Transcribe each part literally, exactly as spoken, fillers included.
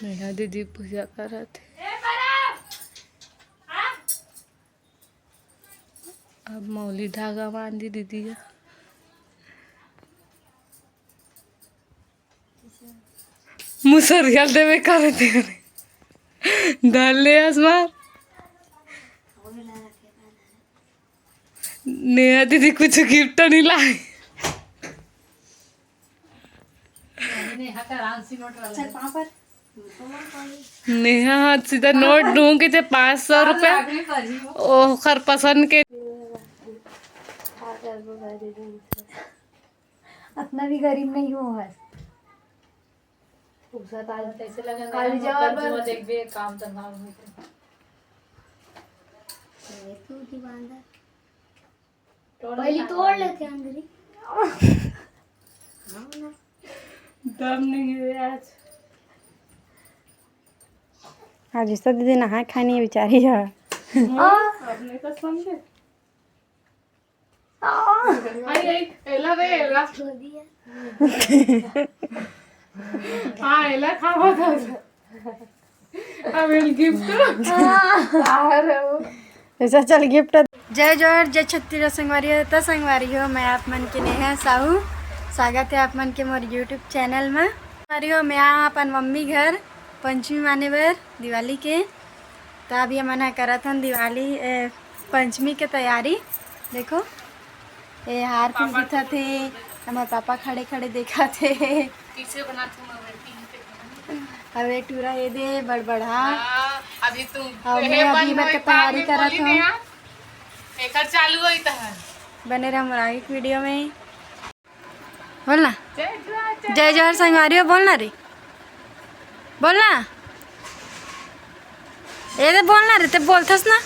नेहा दीदी पूजा करत हे। अब मौली धागा बांधी दीदी ह। मुसरिया देवे करे ते धर ले आसमान। नेहा दीदी कुछ गिफ्ट नहीं लाई। नेहा का रांची नोट वाला चल है। पापा। नेहा हाथ सीधा नोट ढूंढ के थे पाँच सौ रुपया। आदमी पर ही वो। ओखर पसंद के। अपना भी गरीब नहीं हो है। उषा ताल कैसे लगा काली नया जवाब मकर जुआ बन- देखबे, काम तो भाव होते। ये तू दीवाना। तोड़ पहले खा तोड़ ले। लेते हैं अंदर ही। दम नहीं है आज। आज उषा दीदी नहाए खाए नहीं है बेचारी है। अपने कसम से। आई, आई, एला रे, एला। हाँ, एला खावा था। अब एल गिफ्ट। आ रहे हो। ऐसा चल गिफ्ट। जय जोहार, जय छत्तीसगढ़ संगवारी हो, त संगवारी हो, मैं आप मन के नेहा साहू। स्वागत है आप मन के मोर YouTube चैनल में। संगवारी हो, मैं आ अपन मम्मी घर पंचमी माने बर दिवाली के। त अभी हमन ह करत हन दिवाली, ए, पंचमी के तैयारी। देखो, ए हार फूल पापा गुथत हे, हमर पापा खड़े खड़े देखत हे। पीछे बनात हूँ मैं, वही पीछे बनात हूँ। अबे टूरा ये दे बड़बड़ा। हाँ, अभी तुम और ये मैं अभी बन इधर के तैयारी करत हूँ। एकर चालू होई त है। बने रहो मोर आगे के वीडियो में। बोल ना। जय जोहार, जय जय जोहार संगवारी हो, बोल ना रे, बोल ना। ए दे बोल ना रे, ते बोलथस ना,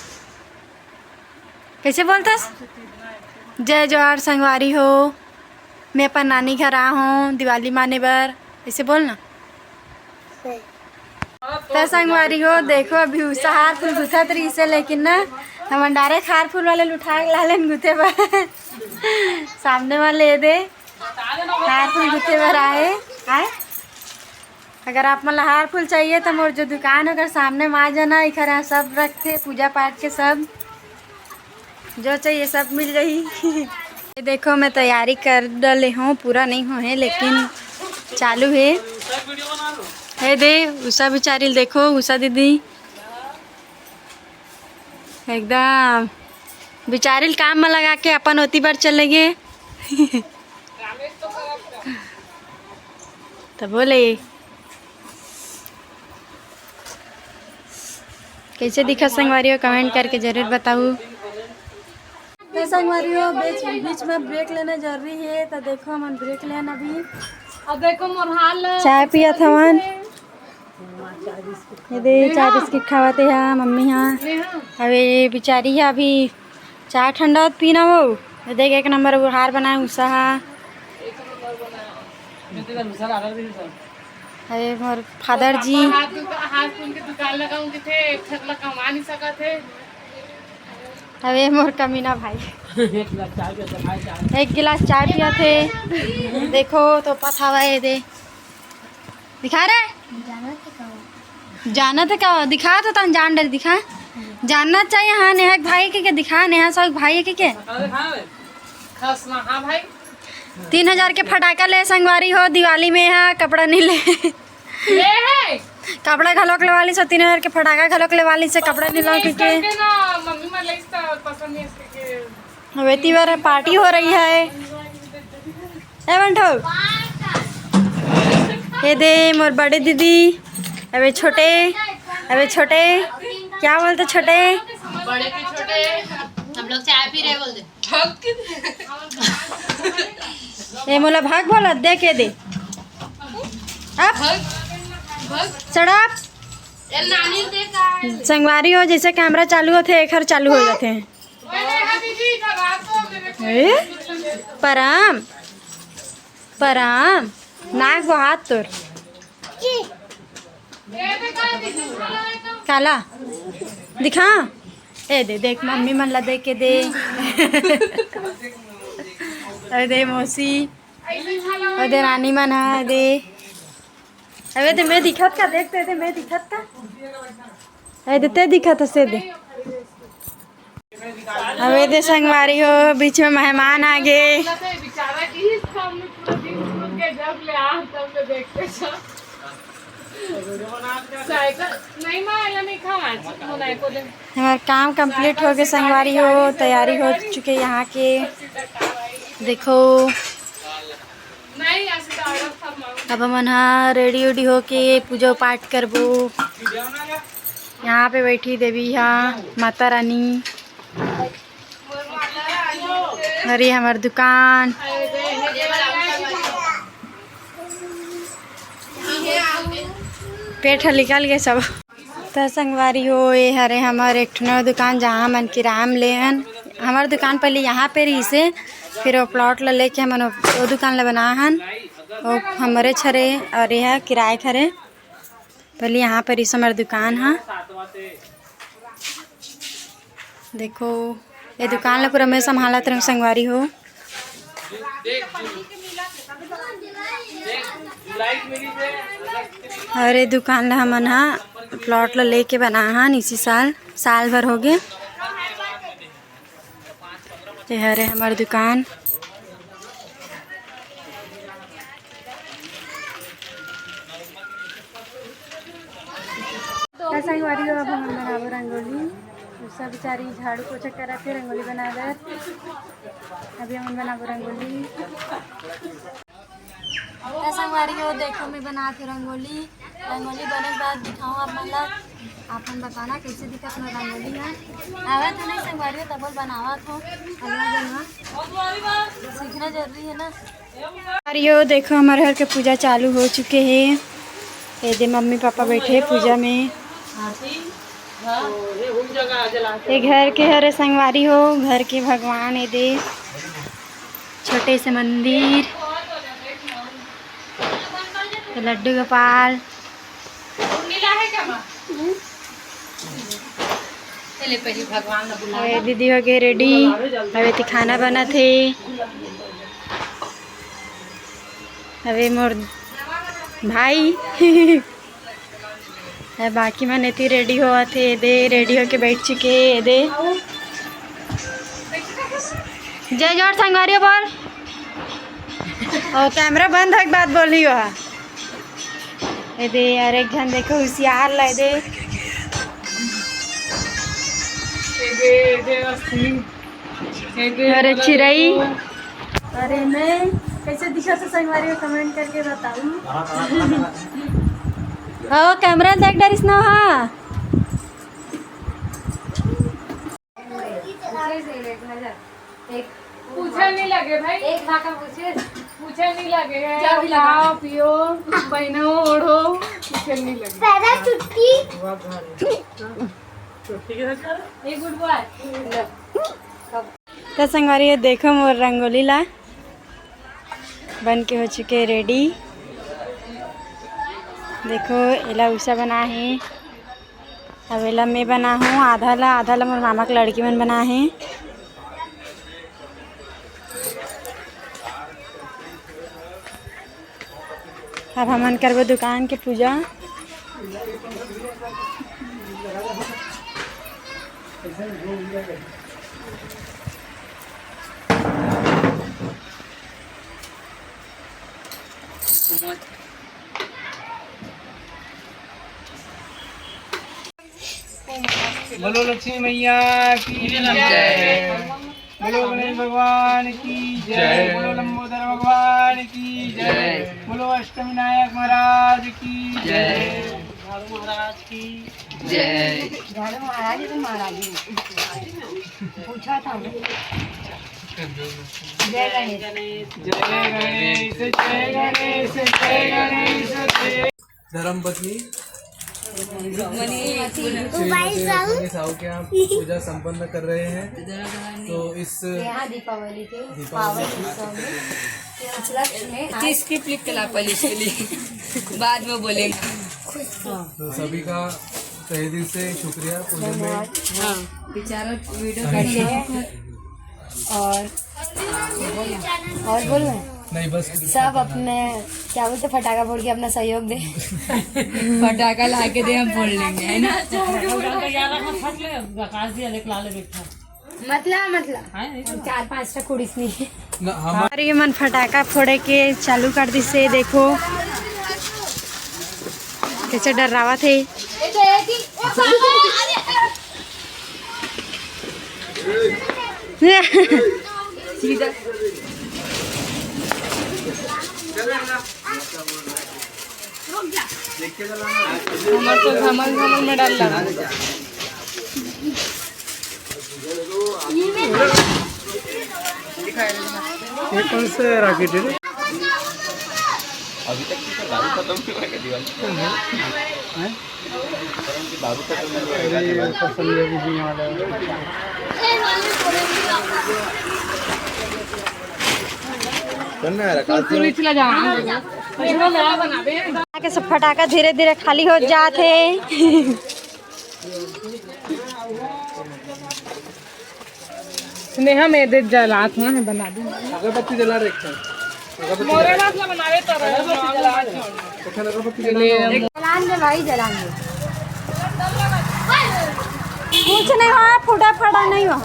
कैसे बोलथस? जय जोहार संगवारी हो, मैं अपन नानी घर आ हूँ दिवाली माने बर, ऐसे बोल ना। त संगवारी हो, देखो, अभी उषा हार फूल गुथत रहिस हे, लेकिन ना, हमन डायरेक्ट हार फूल वाले ल उठा के लालेन गुथे बर। सामने वाले ये दे, हार फूल गुथे बर आए, आए। अगर आप मन ला हार फूल चाहिए, त मोर जो दुकान हे, ओकर सामने म आ जाना, इखर यहाँ सब रखथे, पूजा पाठ के सब। जो चाहिए सब मिल जाही। ये देखो, मैं तैयारी कर डले हूँ, पूरा नहीं हो है, लेकिन चालू है। ये दे, उषा बिचारी ल देखो, उषा दीदी एकदम बिचारी ल काम में लगा के अपन ओती बर चले गे। त बोले, कैसे दिखा संगवारी हो, कमेंट करके जरूर बताऊ। तो संगवारी हो, बीच, बीच में ब्रेक लेना जरूरी है, तो देखो हमन ब्रेक लेन अभी। अब देखो मोर हाल। चाय पियत हवन। ये दे, चाय बिस्किट खावत हे हा मम्मी हा। अबे ये बिचारी हा अभी चाय ठंडा होत पीना वो। ये देख, एक नंबर वो हार बनाए उषा हा। अरे मोर फादर जी। हाथ दुका-, हाथ पुन के दुकान लगाऊं किथे, एक ठक ला कमा नहीं सकत हे। अबे मोर कमीना भाई। एक गिलास चाय पिया थे। देखो तो पथावा ये दे। दिखा रे। जाना थे का? दिखा तो तन जान डर दिखा। जानना चाहिए, हाँ, नेहा के भाई के, के दिखा, नेहा साहू के भाई के, के। अरे हाँ भाई। खस ना, हाँ भाई। तीन हजार के फटाका ले संगवारी हो, दिवाली में हा कपड़ा नहीं ले। ले है। कपड़ा घलोक लेवाली से, तीन हजार के फटाका घलोक लेवाली से, कपड़ा नहीं लाओ बस के। करके ना, मम्मी मन ले इस तरह पसंद नहीं इसके के। अबे ती बार पार्टी हो रही है। ए बंठो, ये दे मोर बड़े दीदी। अबे छोटे, अबे छोटे, क्या बोलते छोटे? बड़े के छोटे, हम लोग चाय पी रहे बोल दे। ए मोला भाग बोला, दे के दे। अब सड़प। ए नानी दे का। संगवारी हो, जैसे कैमरा चालू होथे, एखर चालू हो जाथे। ए? परम, परम, नाक वो हाथ तोर। काला, दिखा। ए दे, देख, मम्मी मन ला देख के दे। ए दे, मौसी। ए दे, रानी मन हा, ए दे। अबे दे, मैं दिखत का, देख ते दे, मैं दिखत का। अबे दे, ते दिखत हस, ए दे। अबे दे संगवारी हो, बीच में मेहमान आ गे। बेचारा की हम पूरा दिन उठ के जब ले आ, तब ले देखते सब। साइकिल नहीं माँ, ये नहीं खावा, मोनाई को दे। हमार काम कंप्लीट हो गए संगवारी हो, तैयारी हो चुके यहाँ के। देखो, अब हमन हा रेडी उडी होके पूजा पाठ करबो। यहाँ पे बैठी देवी हा माता रानी। अरे हमार दुकान, पेट ह निकल गए सब। त संगवारी हो, ये हरे हमर एक ठो नवा दुकान, जहाँ हमन किराया म ले हन। हमर दुकान पहले यहाँ पे रहिसे, फिर वो प्लॉट ला लेके हमन वो, वो दुकान ला बना हन। वो हमरे छरे और ये किराया खरे। पहले यहाँ पे रहिसे हमर दुकान हा। देखो, ये दुकान ला पूरा मैं संभालत रहूँ संगवारी हो। और ये दुकान ला हमन हा प्लॉट ला लेके बना हन इसी साल, साल भर हो गए। ये हरे हमर दुकान। त संगवारी हो, अब हमन बनाबो रंगोली। सब बेचारी झाड़ू पोछा करत हे, रंगोली बना बर। अभी हमन बनाबो रंगोली। त संगवारी हो, देखो मैं बनात हे रंगोली। रंगोली बने के बाद दिखाऊँ आप मन ला। आप मन बताना कैसे दिखत हे रंगोली ह। आवत हे नहीं संगवारी हो, तबो बनावत हो। अलवा बनवा सीखना जरूरी है ना। अरे यो देखो, हमारे घर के पूजा चालू हो चुके हे। ये दे मम्मी पापा बैठे हे पूजा में। ये घर के हरे संगवारी हो, घर के भगवान, ये दे छोटे से मंदिर, ये लड्डू गोपाल। चले पहले भगवान ला बुला। अबे दीदी हो गए रेडी, अबे ती खाना बनत हे। अबे मोर भाई, अबे बाकी मन एती रेडी होवत हे, दे रेडी होके बैठ चुके हे, दे। जय जोहार संगवारी हो बोल। और कैमरा बंद होय के बाद बोली हो। ए दे यार, एक झन देखो हुसियार ला दे। ए दे, ए दे, अरे चिरई। अरे मैं कैसे दिखत हे संगवारी हो, कमेंट करके बताऊँ। हो कैमरा देख डरिस ना, हाँ। पूछे नहीं लगे भाई। एक भाखा पूछे। पूछे नहीं लगे। क्या भी लगा? खाओ, पियो, पहनो, ओढ़ो, पूछे नहीं लगे। पैदा चुटकी। एक गुड बॉय। त संगवारी, ये देखो मोर रंगोली ला बन के हो चुके रेडी। देखो एला उषा बना हे। अब एला मैं बना हूँ आधा ला, आधा ला मोर मामा के लड़की मन बना हे। अब हमन करबो दुकान के पूजा। बोलो लक्ष्मी मैया की जय। बोलो गणेश भगवान की जय। बोलो लंबोदर भगवान की जय। बोलो अष्टमी नायक महाराज की जय। झाड़ू महाराज की जय। झाड़ू महाराज ही तो महाराज ही। पूछा था। जय गणेश। जय गणेश, जय गणेश, जय गणेश, जय। धर्म पत्नी श्री रुक्मणी साहू के यहाँ पूजा संपन्न कर रहे हैं। तो इस यहाँ दीपावली के पावन उत्सव में उपलक्ष्य में आज इसकी फ्लिप कला पहले इसके लिए, बाद में बोलेंगे। तो सभी का तहे दिल से शुक्रिया पूजा में। हाँ, बेचारा वीडियो करके। और, और बोल रहे हैं। नहीं, बस सब अपने, क्या बोलते, फटाका फोड़ के अपना सहयोग दे। फटाका ला के दे, हम फोड़ लेंगे, है ना? मतला, मतला। चार पांच ठा कुड़ी नहीं। ना, हम और ये मन फटाका फोड़े के चालू कर दिसे, देखो कैसे डर्रावत हे। सीधा। हमर तो धमल धमल में डाल लगा। ये कौन से रॉकेट है रे? अभी तक तो दारू खत्म नहीं हुआ है दिवाली। हैं? दारू खत्म नहीं हुआ है अरे, ये दिवाली। पसंद है भी नहीं वाला है। चल ना यार, काफी चला जा। के सब फटाका धीरे धीरे खाली हो जात हे। स्नेहा में दे जलात हुआ है, बना दे। अगरबत्ती जला रहे हैं। अगरबत्ती मोरे जला। बात ना बनावे तो रहे। अगरबत्ती जला रहे हैं। उठा अगरबत्ती जला रहे हैं। जलान दे भाई, जलान दे। कुछ नहीं हुआ, फूटा फड़ा नहीं हुआ।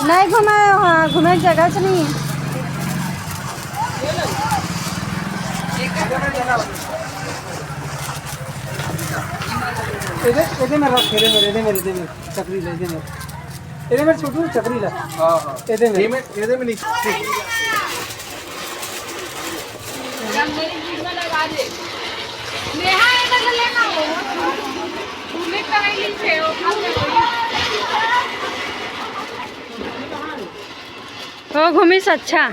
नहीं घूमे, हाँ, घूमे के जगह से नहीं। एदे, एदे में रख, एदे में, एदे में, एदे में, चकरी ले, एदे में। एदे में छोटू, चकरी ला। हाँ, हाँ। एदे में। ये में, एदे में नहीं। हो घूमिस अच्छा।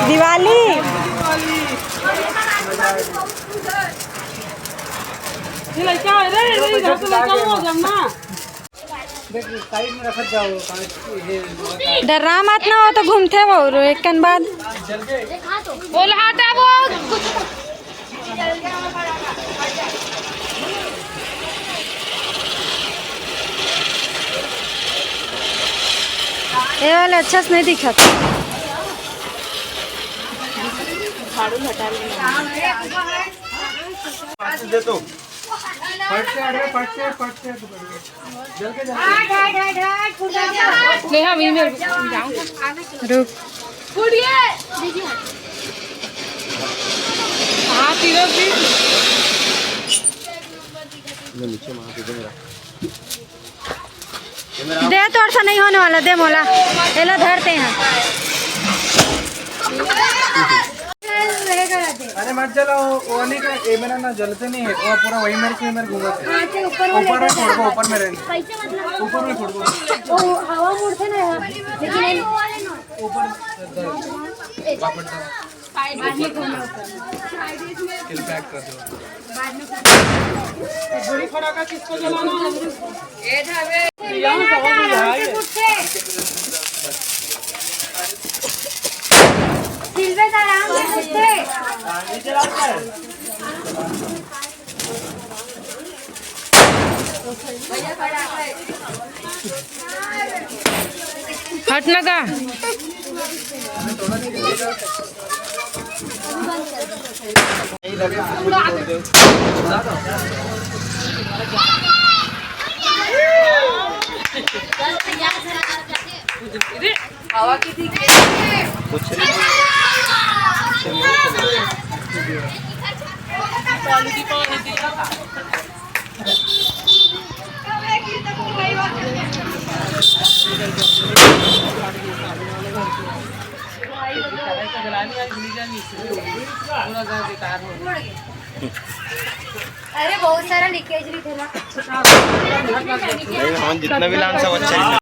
दिवाली। ये लड़का है रे, ये इधर से लड़का हो जाओ ना। देख, साइड में रखत जाओ, ये डर्रा मत ना हो तो घूमथे वो एक कन बाद। बोल हटा वो। ये वाले अच्छा से नहीं दिखत। झाड़ू हटा लेना। दे तो। फट से हट रे, फट से, फट से, तू कर। जल के जा। नेहा, वहीं में जाऊँ। रुक। हाँ, तीनों भी। नीचे मार दे मेरा। दे, तोर से नहीं होने वाला, दे मोला, एला धरते हैं। अरे मत जलाओ, वो वाली का, ये मेरा ना जलते नहीं है, वो पूरा वही मेरे से मेरे घूमत है। हाँ, ते ऊपर वाले ऊपर में का फोड़ दो, जला। ऊपर में रहने। ऊपर में फोड़ दो। वो हवा मुड़ते ना यहाँ, लेकिन ऊपर। वापस जाओ। बाद में घूमो। फिर पैक कर दो। बड़ी फटाका किसको जलाना है? सिल्वे का नाम से पूछते। हट ना का। हवा की थी। कुछ नहीं। अरे बहुत सारा लीकेज भी थे ना। नहीं, हम जितना भी लान सब अच्छा ही।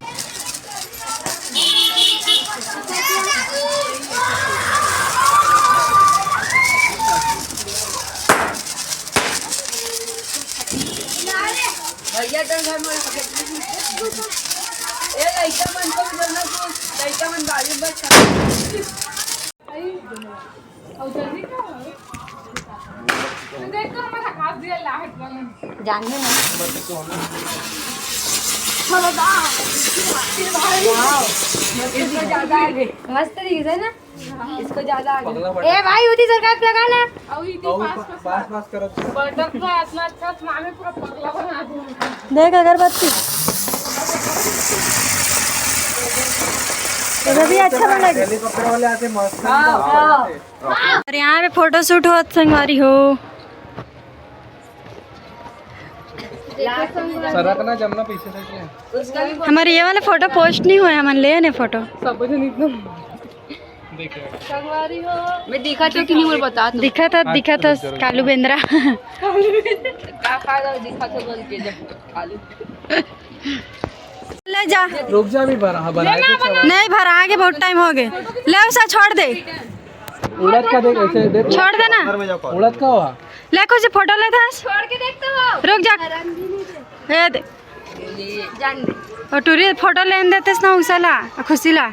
भैया, तेरे घर में ए, लइका मन को भी बोलना कि लइका मन बाजू में बस। जानबे ना। मस्त दिखत हे ना। इसको ज्यादा आगे। ए भाई, उदी सरकार लगा ना। पास पास करत। बटन का इतना अच्छा मामे पूरा पगला बना दिया। देख अगरबत्ती। तो भी अच्छा बना। हेलीकॉप्टर वाले आते मस्त। और यहाँ पे फोटो शूट होत संगवारी हो। सरकना जमना पीछे से। हमारे ये वाला फोटो पोस्ट नहीं हुआ है, हमन ले ने फोटो। सब जन इतना मैं दिखा तो कि नहीं, बोल बता तो। दिखा था, दिखा था कालू बेंद्रा। का फायदा दिखा तो बोल के जब कालू। ले जा। रुक जा, अभी भरा, हाँ, भरा है कुछ। नहीं भरा, आगे बहुत टाइम हो गए। ले उसे छोड़ दे। उड़द का देख, ऐसे देख। छोड़ देना। उड़द का हुआ। ले कुछ फोटो ले था। छोड़ के देख तो। रुक जा। ए दे। जान दे। और टूरी फोटो लेन देते ना उसला, खुशीला।